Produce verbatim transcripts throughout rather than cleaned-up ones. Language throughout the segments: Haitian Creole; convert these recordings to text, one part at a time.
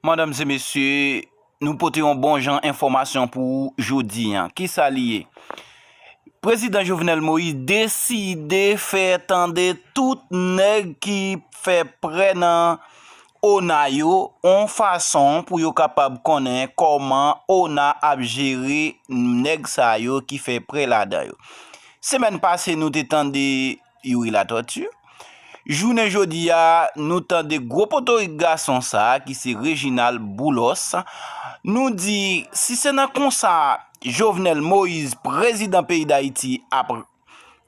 Medam e mesye, nou pote yon bon jan enfòmasyon pou ou jodi a. Kisa li ye? Prezidan Jovenel Moïse deside fè tande tout nèg ki fè prè nan ona yo, yon fason pou yo kapab konnen kòman ona ap jere nèg sa yo ki fè prè ladan yo. Semèn pase, nou te tande Youri Latortue. Jounen jodi a, nou tande gwo potorik gason sa a, ki se Reginald Boulos. Nou di, si se nan konsa Jovenel Moïse, prezidan peyi Dayiti, ap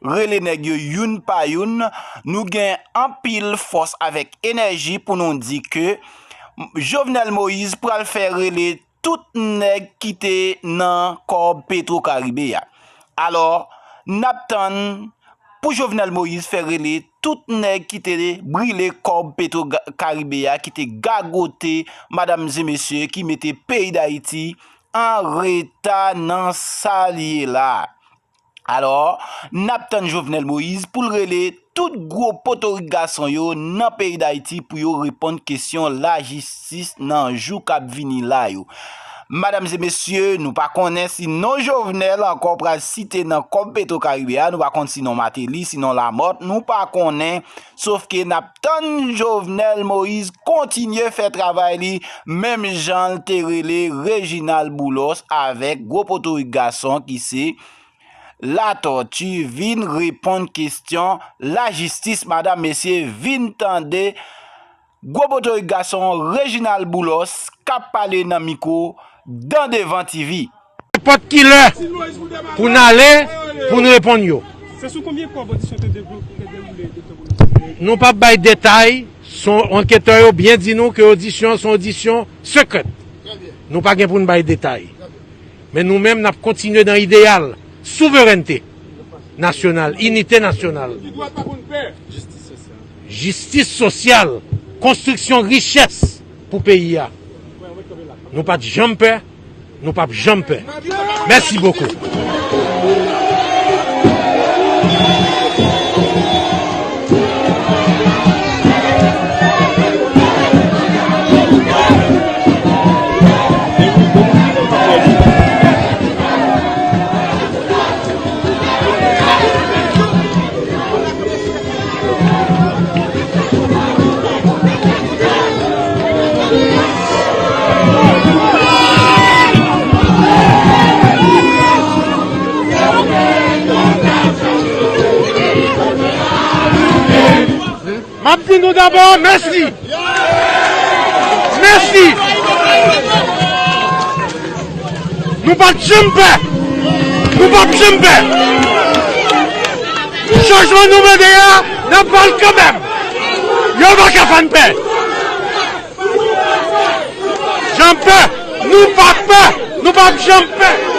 rele nèg yo youn pa youn, nou gen anpil fòs avèk enèji pou nou di ke Jovenel Moïse pral fè rele tout nèg ki te nan kòb Petro Karibe a. Alò, n ap tann pou Jovenel Moïse fè rele tout nèg ki te brile kòb Petro Karibe a, ki te gagote, medam e mesye, ki mete peyi Dayiti an reta nan sa l ye la. Alò, n ap tann Jovenel Moïse pou l rele tout gwo potorik gason yo nan peyi Dayiti pou yo reponn kesyon lajistis nan jou k ap vini la yo. Medam e mesye, nou pa konnen si non Jovenel ankò pral site nan kòb Petro Karibe a, nou pa konn si non Martelly, si non Lamothe, nou pa konnen. Sòf ke n ap tann Jovenel Moïse kontinye fè travay li, menm jan l te rele Reginald Boulos avèk gwo potorik gason ki se Latortue vin reponn kesyon lajistis, medam, mesye, vin tande gwo potorik gason Reginald Boulos k ap pale nan mikwo Dan Devan T V. Nenpòt ki lè pou n ale, pou n reponn yo. Se sou konbyen kòb odisyon te devlope, te dewoule, Doktè Boulos? Nou p ap bay detay, se yon anketè yo byen di nou ke odisyon se yon odisyon sekrè. Nou pa gen pou n bay detay. Men nou menm, n ap kontinye nan ideyal souverènte nasyonal, inite nasyonal, jistis sosyal, konstriksyon richès pou peyi a. Nou pa t janm pè, nou p ap janm pè. Mèsi bokou. M ap di nou dabò, mèsi. Mèsi. Nou p ap janm pè. Nou p ap janm pè. Chanjman nou mande a, n ap ba l kanmenm. Yo pa ka fè n pè. Janm pè. Nou p ap pè. Nou p ap janm pè.